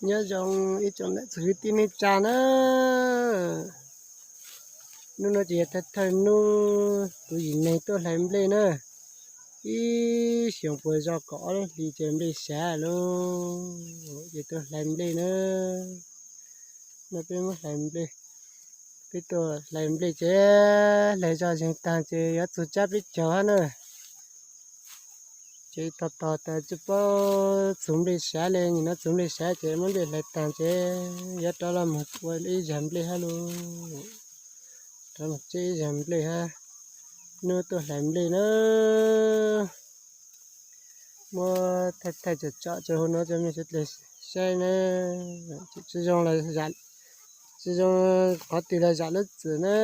Nyob zoo ib tsoom niam txiv kwv tij neej tsa na. Hnub no ces yog thawj thawj hnub kuv yim neeg tuaj hlais nplej na. Ib xyoos puas zog kaum ob lub hlis ces nplej siav lauj, ces tuaj hlais nplej na. No peb muab hlais nplej, peb tuaj hlais nplej ces hlais zoj zeeg tag ces yuav txug tsab peb caug hab na. Ces tog tog tas tsis paub txug nplej siav li, nim no txug nplej siav ces muab nplej hlais tag ces yuav rov los mus ua ib zag nplej hab lauj. Rov mus tseb ib zag nplej hab. Hnub tuaj hlais nplej na. Muab thaij thaij tsom tsom rau hauv no rau mej sawv daws saib na. Tsis zoo, tsis zoo qhov twg los zam lub txim na.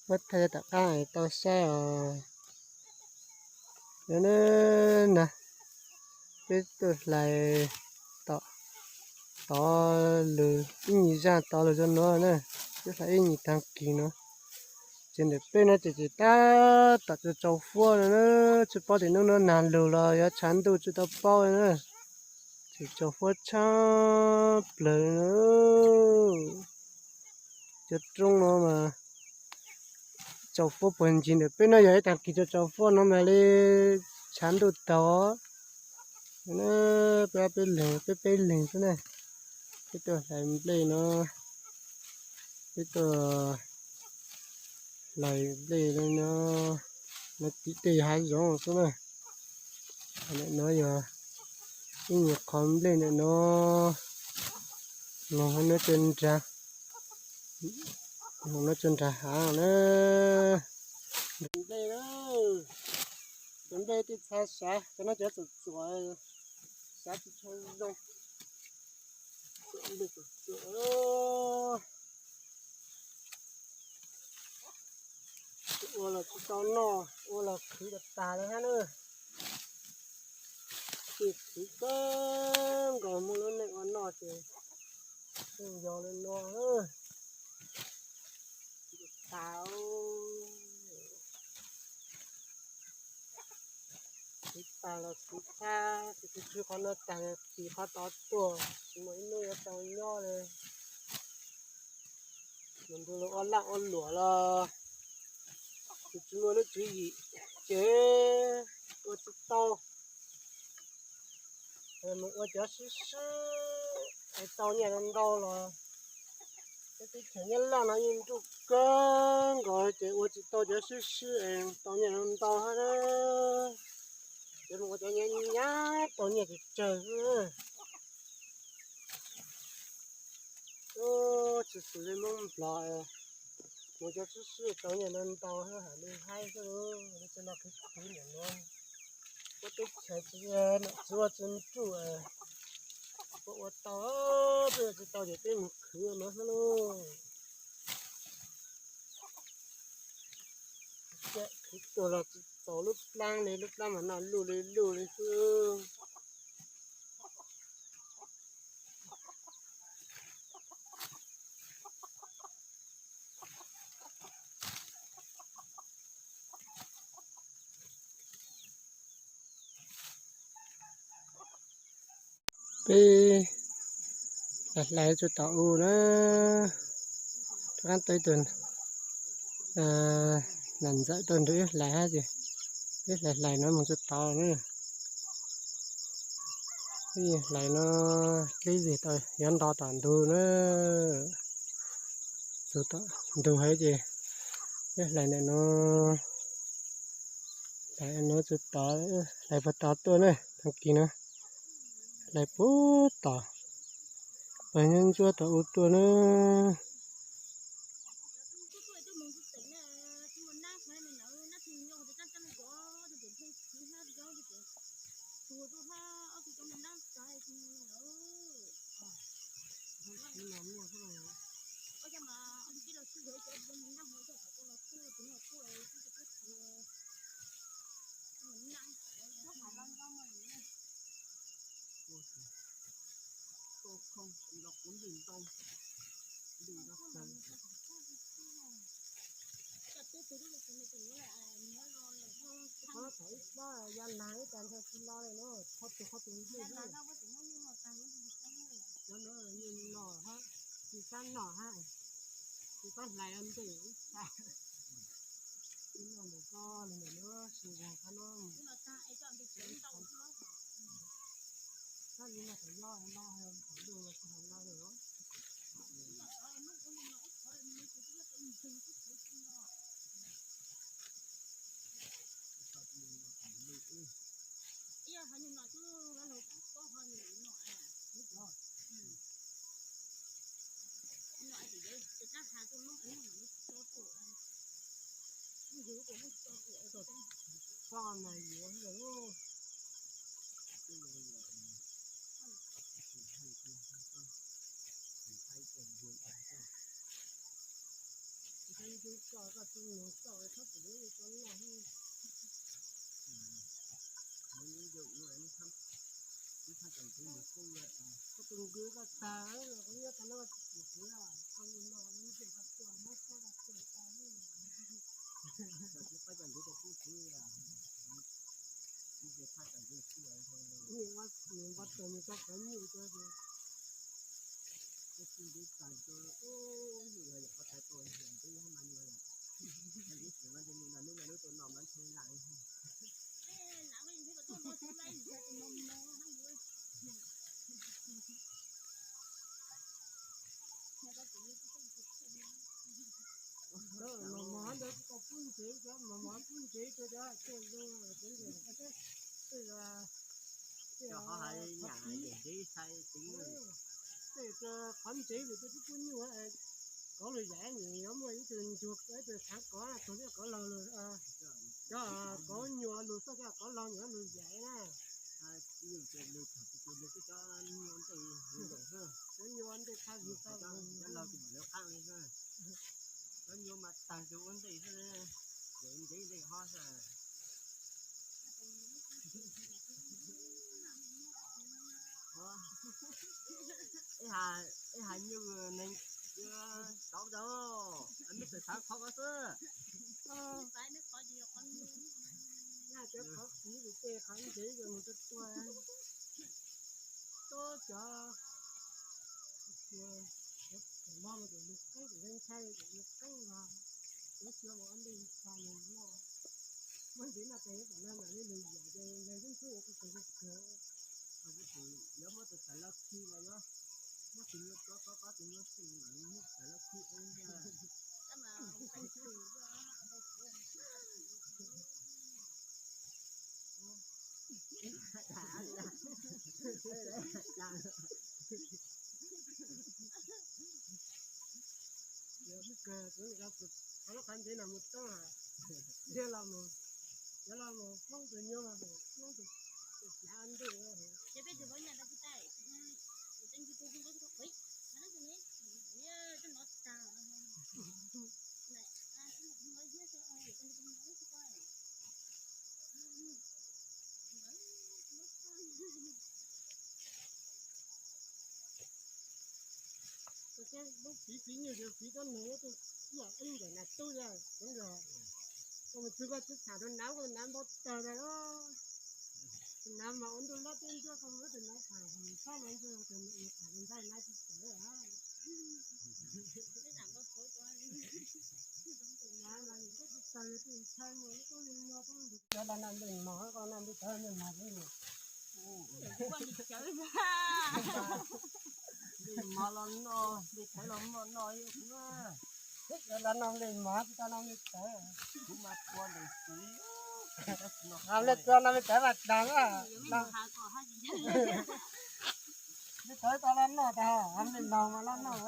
Muab thaij tom qab tau saib os. Yog na, peb tuaj hlais tom, tod lug ib nyuag zaj tod lug rau no na. Peb hlais ib nyuag tag kis no. Ces ntawm peb no ces tab tom tsaus tsaus fuab no na, tsis paub tias hnub no nag lug los yuav tshav ntuj tsis tau paub na. Ces tsaus fuab tshaj plawg na. Cov roob no mas tsaus fuab puag ncig ntawm peb no yog ib tag kis tsaus tsaus fuab no mam li tshav ntuj taug. Peb ob peb leeg, peb peb leeg xwb na. Peb tuaj hlais nplej no, peb tuaj hlais nplej no, no tim tej hav zoov xwb na. Ntawm no yog ib nyuag qhov nplej ntawm no, no nyob rau nrag, no rau nrag hav na. Nplej, cov nplej tej txha sav, cov no cov txuam txuam, sav tsis tshua zoo. Nplej txuam txuam, ua los tsis tau noj, ua los khwv tas tas lawm hab na. Tej khwv kawg nkaus, muaj lub neej ua noj ces yeej yog li no. Tas, khwv tas los khwv tag, khwv khwv qhov no tag, tim qhov tod tuaj, tsis muaj ib hnub yuav tau nyob li. Mus ntu los ua laj ua luam los tsis muaj lub tswv yim, ces ua tsis tau. Mus ua cov sib sib es tau nyiaj ntau los, peb teb chaws Nyab Laj no yeej nruj kawg nkaus ces ua tsis tau cov sib sib es tau nyiaj ntau hab. Ces mus ua cov nyab nyab tau nyiaj tsawg tsawg xwb. Tsis xws li Hmoob Nplog, mus cov sib sib tau nyiaj ntau ntau hab, hais li haib xwb. Lub tsev no khwv khwv ntawm no, ua teb chaws tsis, nom tswv ua tsis nruj, puas ua tau, peb ua tsis tau ces peb mus khwv no xwb lauj. Khwv tuag los tsis txaus lub plab li, lub plab mas noj luj li luj li xwb. Peb hlais tsuas tom u na, rov qab tau ib tug nam ntxawm tuaj nrog wb hlais hab ces wb hlais hlais no mus tsuas tod na. Wb hlais no dleb zig tau yuav nto tom ntug na. Txug tom ntug heev ces wb hlais ntawm no, hlais no tsuas tod, hlais puag tod tuaj na, tag kis no hlais puag tom, puag nyob ntsuab tom u tuaj na. Qhov thaum ib plob ya nag ib tag nrho tsis lo li na, qhov tus qhov tus ntej. Hlais ntej ib tag. Ib no ntawm koj los ntawm no, sis zag qab no. Tab li no qhov yog no, qhov lug los tsis hais no lawm. Txoj na yuav lawm. Ntxhais tus koj, koj tus nus koj, txhob pum lub li koj noj. Koj tus nkwv koj tag, koj nyob tag no koj tsis pum kuv, koj mus no koj nyob koj tuaj, muab koj tuaj tag. Nws npau taws nws tau qhov nyuj rau, tus twg tag rau, yog yam qhov tag tau yam ntev mas yog yam, yus xwm mas nws nws nws tus no mas ntshe lam. Mos mos ntawd kuj tau pub ntsev, mos mos pub ntsev rau cov tej zoo, tej zoo, tej zoo. Cov ho hais nyam yawm ntxeev sai teev, tej qhov ntsev vim tej tub pub nyuj, kauv lug yaim nws yuav muaj ib tug ncuag ib tug txhaav kauv, tug thiab kauv laug lug, cov kauv nyuas lug xwb, cov kauv laug nyuas lug yaim na. Nyuj ces lug thaum twg ces lug twb cov nyuj ntej lug lawm xwb. Cov nyuj ntej txhab vig txhab vig, cov laug ces mam lawv qaab li xwb. Cov nyuj mas tag rau ua ntej xwb, ces ntev ntej ho xwb. Ib hais nyuj neeg tau tau, mej txawm xaav qhov ko xwb. Yog cov qhov kiv ces tej qhov ntsev ces mus tua tua, tub cov, cov mog ces lug qeeb, cov ntshai ces lug qeeb los, cov xyuas ua ntej txha nws noj. Muab ntsev noj tag yuav kom lawv mam li lug yaim ces lawv ntxub ntxub kuv kawg kawg. Yuav muab tus txhais lawv khi los yuav muab tus nyuj txob txob txob tus nyuj xwb mam muab txhais lawv khi ua ntej. Qhov lub qhov ntsev no mus toob, yuav los mus, yuav los mus poob tus nyuj, poob tus, tus hlav ntej. Tus thiab lub fiv fiv nyuj ces fiv cov neeg ib yam ib ntawm nas tub yog cov nkawd. Koj mus txug koj twb tham rau nav, koj nav npau taws tas los. Tus nav mas ua ntuj lab teb ntsuab, koj mus tus nav tham txhob los ntsuag tus nav tham ntxhais nav tsis tawv. Nav mas koj tsis tawg tus ntxhais mas koj li no koj cov los noj nplej mog, koj noj nplej tawv nplej mog xwb. Nplej mog los noj, nplej tawv los noj noj. Cov los noj nplej mog tsis tau noj nplej tawv. Kuv mas tua ntawm xwb. Nplej tua noj nplej tawv mas dag na. Nplej tawv tau los noj tas, nplej laug mas los noj.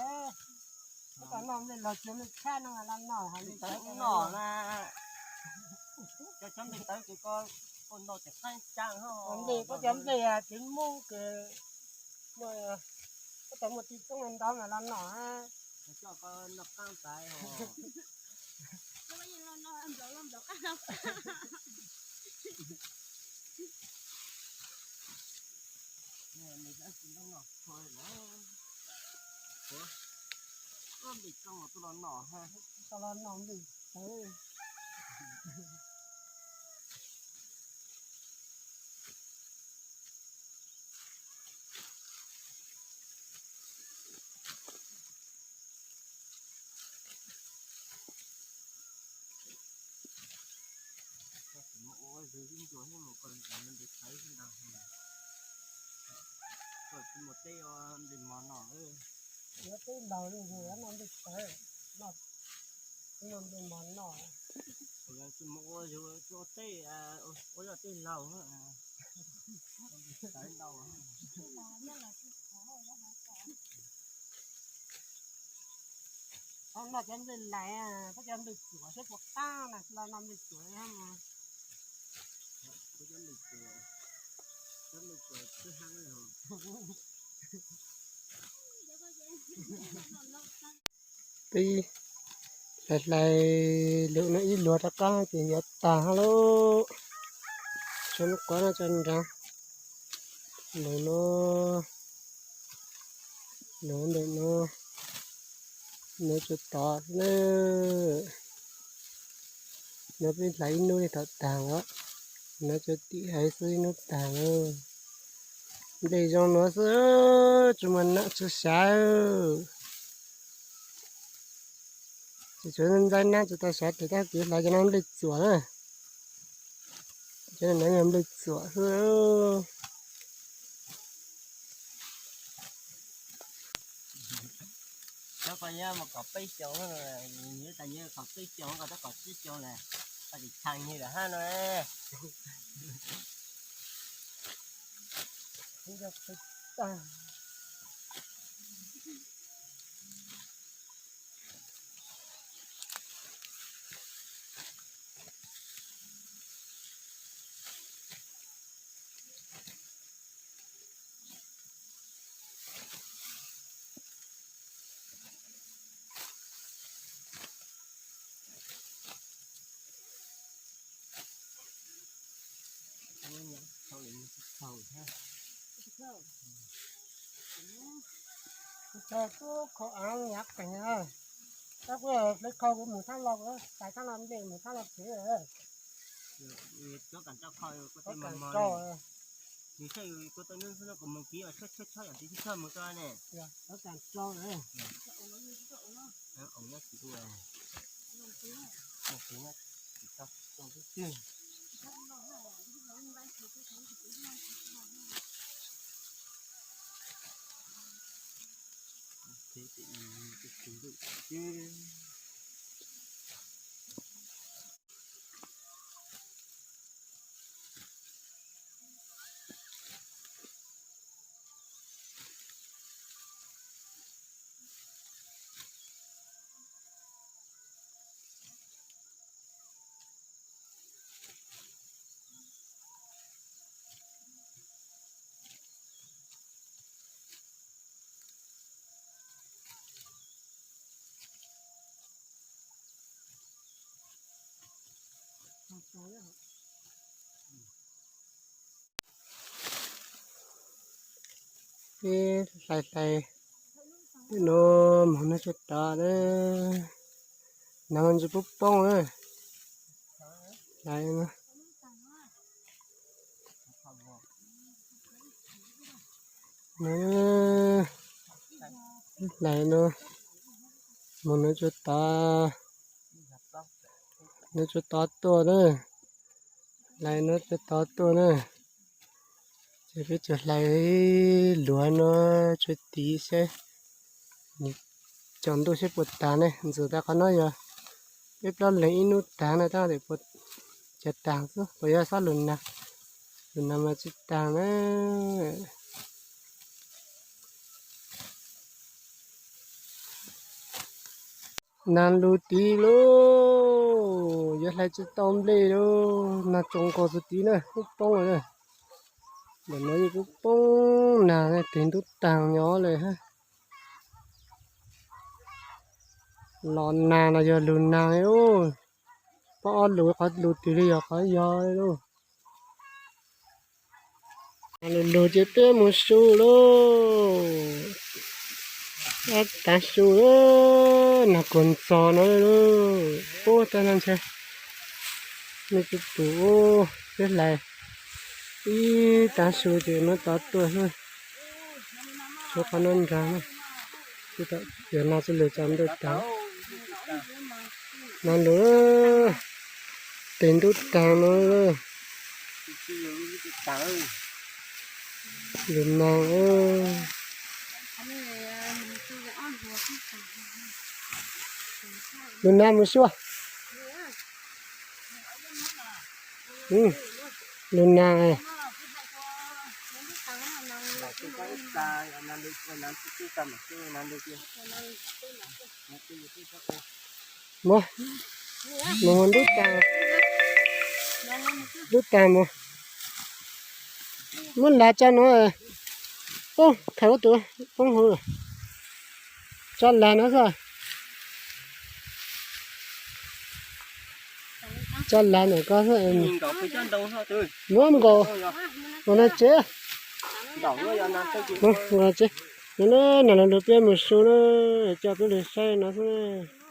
Tau noj nplej laug, tsis nplej tshab no los noj, nplej tawv noj na. Cov, cov nplej tawv ces koj noj tseem qaab caag. Nplej koj cov nplej tsev Moob kws, koj tau muaj tij toob ntau mas los noj. Coj koj noj qaab tas os. Nplej tsooj tuaj los noj ha. Tau los noj nplej tawv. Tej nplis mos no, yuav tej laus li yus yuav noj nplis tawv, noj nplis mos no. Ua tej, ua yog tej laus, tawv ntau. Txhob noj cov nplej lais, koj cov nplej txuam seb puas qab na, los noj nplej txuam mas. Peb hlais hlais lwm no ib luag rov qab ces yuav tag lauj. Tso lub qab no tso nrad. Lawv no, lawv ntawm no, no tsuas tod xwb na. No peb hlais ib hnub li thaum tag os. No tsuas tim hais xwb ib hnub tag. Nplej zoo no xwb, tsis muaj nam tsis sav. Tsis tsuav ntxaib nab tsis tau sav ces tab sis hlais cov no nplej txuam na. Cov no yog nplej txuam xwb. Cov ko yog mus kaum peb xyoos, nws tas nws kaum peb xyoos ko tab kaum tsib xyoos lawm, koj tsis tshee nws lawm hab no. Tub kho av nyav qees, tab kuv hle kho kuv mus thab lo, tais thab lo nplej mus thab lo tsev. Nws saib kuv tua tau nws xwb no kuv mus kiv os, tshab tshab yam tsis tshab mus tau ne. Peb hlais hlais, no moog no tsuas tod, no ntsis poob poob na. Hlais no, hlais no, moog no tsuas tod, no tsuas tod tuaj na. Hlais no tsuas tod tuaj na. Ces peb tsuas hlais luav no tsuas tiv saib, cov ntuj saib puas tag ne. Ntxuav tag qhov no yog peb plaub leeg ib hnub tag na, tab sis puas, cov tag xwb puas yog xob lug nag, lug nag mas tsis tag na. Nag lug tid lauj, yuav hlais tsis tau nplej lauj, nag tsoom nkaus xwb tid na, poob poob lawm. Ntawm no yeej poob poob nag, tes ntub taag nyob lawm hab. Los nag no yog lug nag lauj, poob ob lug, qhov lug twg li yog qhov yog lauj. Lug lug ces peb mus su lauj. Tav su, nag kuag ntxog no lauj. Ub, tag no ntshe nej tsis pum, peb hlais ib tav su ces no tod tuaj xwb. Tshuav qhov no nrag na, yog no tsis lug tsaus ntuj tag. No lug, tes ntub taag no. Lug no, Lub nas mus xyuas. Lub nas. Mus, mus mus ntub tag, ntub tag mus. Muab lav tso no, poob khaws ua tus poob hauv. Tso lav no xwb. Tso lav ntawm ko xwb. Muab nkaus, nkaus no tsev. Nkaus no tsev. No na, nram lub lug peb mus su na, coj peb lug saib no xwb na.